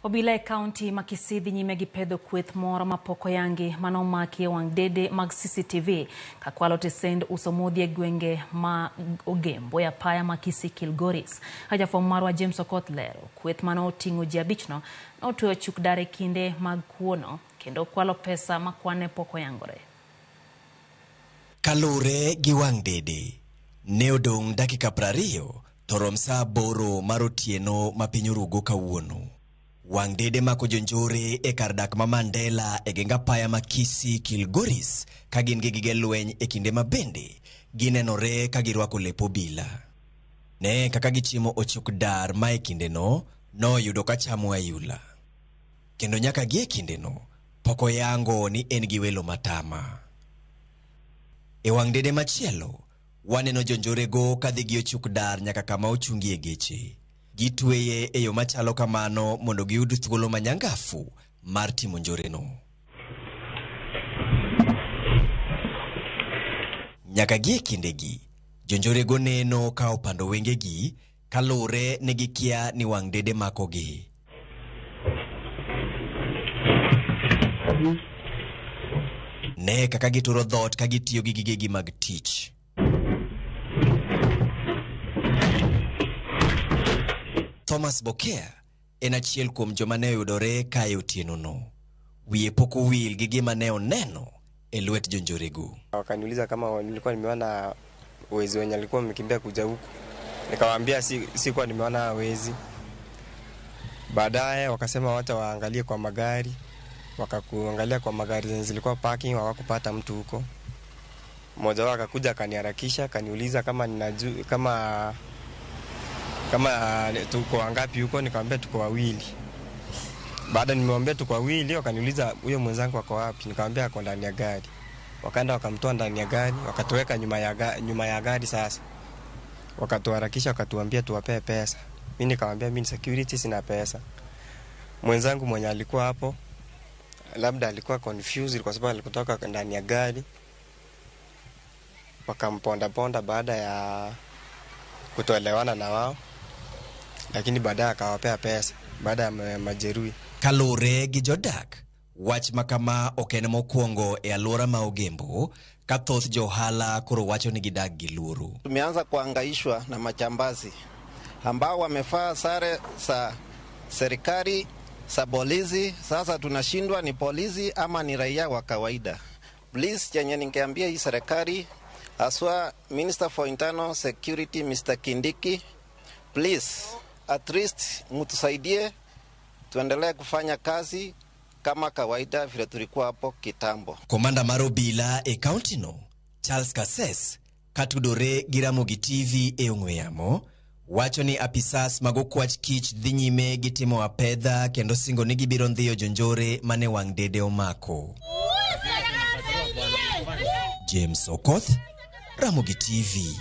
Obila e kaunti ma Kisii dhi nyime gi pedho kweth moro ma pok oyangi mane omaki e wang' dede mag CCTV ka kwalo tesend uso modhi e gwenge ma Ogembo e apaya ma Kisii Kilgoris. Ka jafwambo marwa James Okoth lero, kweth mane oting'o ji abichno notweyo chuk dar e kinde mag kuono kendo kwalo pesa ma kwane pok oyangore. Kaluwre gi wang' dede, ne odong' dakika 20 to rom saa 8 mar otieno ma piny orugo kawuono. Wang' dede mako jonjore e kar dak ma Mandela e geng apaya ma Kisii Kilgoris ka gin gi gige lweny e kinde ma bende ginenore ka girwako lep obila. Ne kaka gichimo ochuk dar ma e kindeno noyudo ka chamo ayula. Kendo nyaka gie kindeno pok oyango ni en gi welo matama. E wang' dede machielo, waneno jonjorego kadhi gi ochuk dar nyaka kama ochungie geche. Gitweye e yo machalo kamano mondo giyud thuolo manyangafu mar timo njoreno. Nyaka gie kindegi, jonjorego neno ka opando wengegi kaluwre ni gikia ni wang' dede makogi. Ne kaka gituro dhoot ka gitiyo gi gigegi mag tich. Thomas Bokea en achiel kuom joma ne oyudore kae otienono. Wiye pok owil gi gima ne oneno e lwet jonjorego. Wakaniuliza kama nilikuwa nimeona wezi wenye walikuwa wamekimbia kuja huku. Nikawaambia sikuwa nimeona wezi. Baadaye wakasema wacha waangalie kwa magari. Wakakuangalia kwa magari zenye zilikuwa parking, hawakupata mtu huko. Mmoja wao akakuja akaniharakisha, akaniuliza kama ninaju, kama, kama tuko wangapi huko, nikamwambia tuko wawili. Baada nimemwambia tuko wawili, wakaniuliza huyo mwenzangu ako wapi, nikamwambia ako ndani ya gari. Wakaenda wakamtoa ndani ya gari, wakatuweka nyuma ya gari sasa. Wakatuharakisha wakatuambia tuwapee pesa. Mimi nikamwambia mimi ni security, sina pesa. Mwenzangu mwenye alikuwa hapo labda alikuwa confused kwa sababu alikutoka ndani ya gari. Wakamponda ponda baada ya kutoelewana na wao, lakini baadaye akawapea pesa baada ya majeruhi. Kaluwore gi jodak, wach ma kama ok en mokwongo e alwora ma Ogembo, ka thoth jo ohala koro wacho ni gidak gi luoro. Tumeanza kuhangaishwa na majambazi ambao wamevaa sare za serikali za polisi. Sasa tunashindwa ni polisi ama ni raia wa kawaida. Please, chenye ningeambia hii serikali, haswa Minister for Internal Security Mr. Kindiki, please at least mtusaidie tuendelee kufanya kazi kama kawaida vile tulikuwa hapo kitambo. Komanda mar obila e kaunti no, Charles Kases, katudore gi Ramogi TV e ong'we yamo, wacho ni apisas mag okwach kich dhi nyime gi timo apedha kendo singo ni gibiro ndhiyo jonjore mane wang' dede omako. James Okoth, Ramogi TV.